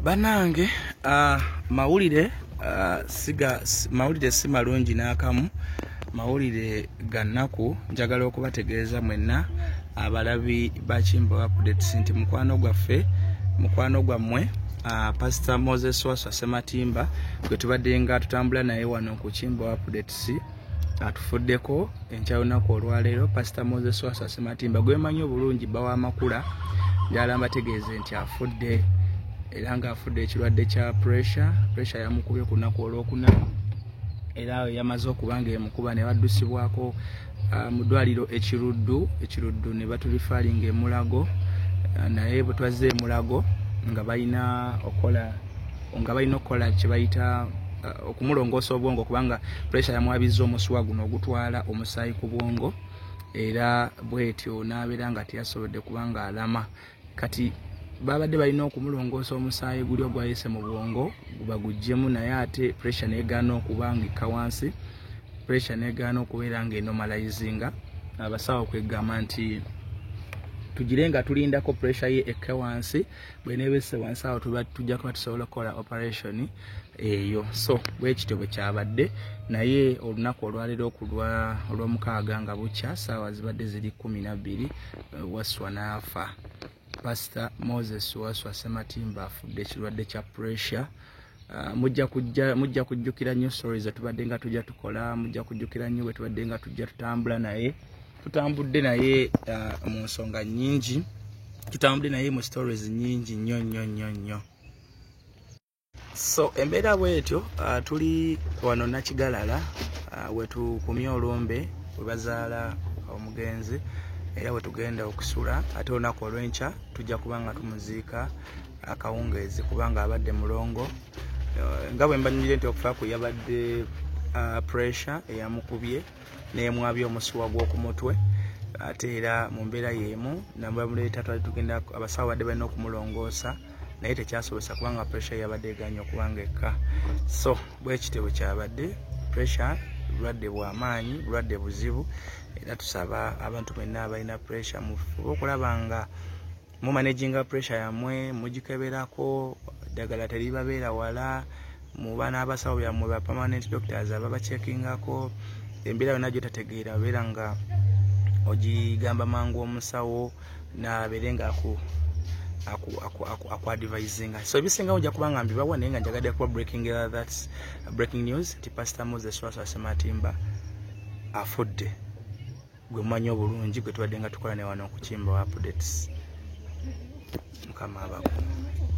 Banange, mawulire siga mawulire si malungi n'akamu, mawulire ga nnaku. Njagala okubategeeza mwenna abalabi ba Kimbo Updates nti mukwano gwaffe, mukwano gwammwe, Pastor Moses Waswa Sematimba gwe tubadde nga tutambula naye wano ku Kimbo Updates atufuddeko enkya lunaku olwaleero. Pastor Moses Waswa Sematimba gwemanyi obulungi, bba w'amakula, njagala mbategeeze nti afudde, era ng'afudde ekirwadde kya pressure. Pressure yamukubye ku lunaku olwokuna, era yamaze okuba nga emukuba ne baddusibwako mu ddwaliro ekiruddu ekiruddu ne batureferringa emulago. Naye bwe twazze emulago nga balina okukola kye bayita okumulongoosa obwongo, kubanga pressure yamwabizza omusuwa guno ogutwala omusaayi ku bwongo, era bwetyo n'abeera nga teyasobodde kubanga alama. Kati babadde balina okumulongoosa omusaayi guli ogwayise mu bwongo baguggyemu, naye ate pressure negaana okuba nga ekka wansi, pressure negaana okubeera nga enormalizinga. Abasawo kwegamba nti tugire nga tulindako pressure ye ekke wansi, bweneebesse wansi awo tujja kuba tusobola okukola operation eyo. So bwekityo bwe kyabadde, naye olunaku olwaleero okulwa olwomukaaga nga bukya, saawa zibadde ziri 12, Waswa n'afa. Pastor Moses Waswa Sematimba afudde ekirwadde kya pressure. Mujja kujjukira nnyo stories zetubadde nga tujja tukola, mujja kujjukira nnyo bwe tubadde nga tujja tutambula naye. Tutambudde naye mu nsonga nnyingi, tutambudde naye mu stories nnyingi nnyo nnyo nnyo nnyo. So embeera bwetyo, tuli wano Nakigalala, wetukumye olumbe we bazaala omugenzi, era we tugenda okusula. Ate olunaku olw'enkya tujja kuba nga tumuziika akawungeezi, kubanga abadde mulongo. Nga bwe mbanyumire nti okufa kwe yabadde pressure eyamukubye n'emwabya omusuwa gw'oku mutwe. Ate era mu mbeera y'emu nabamuleeta, twali tugenda, abasawo badde balina okumulongoosa, naye tekyasobose kubanga pressure yabadde eganye okubanga ekka. So bwekityo bwe kyabadde. Pressure bulwadde bw'amaanyi, bulwadde buzibu, era tusaba abantu mwenna abalina pressure mufube okulaba nga mumanaginga pressure yammwe, mugikeberako, eddagala teribabeera wala, muba n'abasawo byammwe ba permanent doctors ababacheckingako. Embeera yonna gyotategeera, obeera nga ogigamba mangu omusawo nabeere nga aku advisinga. So ebisingawo nja kuba nga mbibawa, naye nga njagadde kuba breaking, that's breaking news nti Pastor Moses Waswa Sematimba afudde, gwe mumanyi obulungi, gwe tubadde nga tukola ne wano ku Kimbo Updates. Mukama abakuume.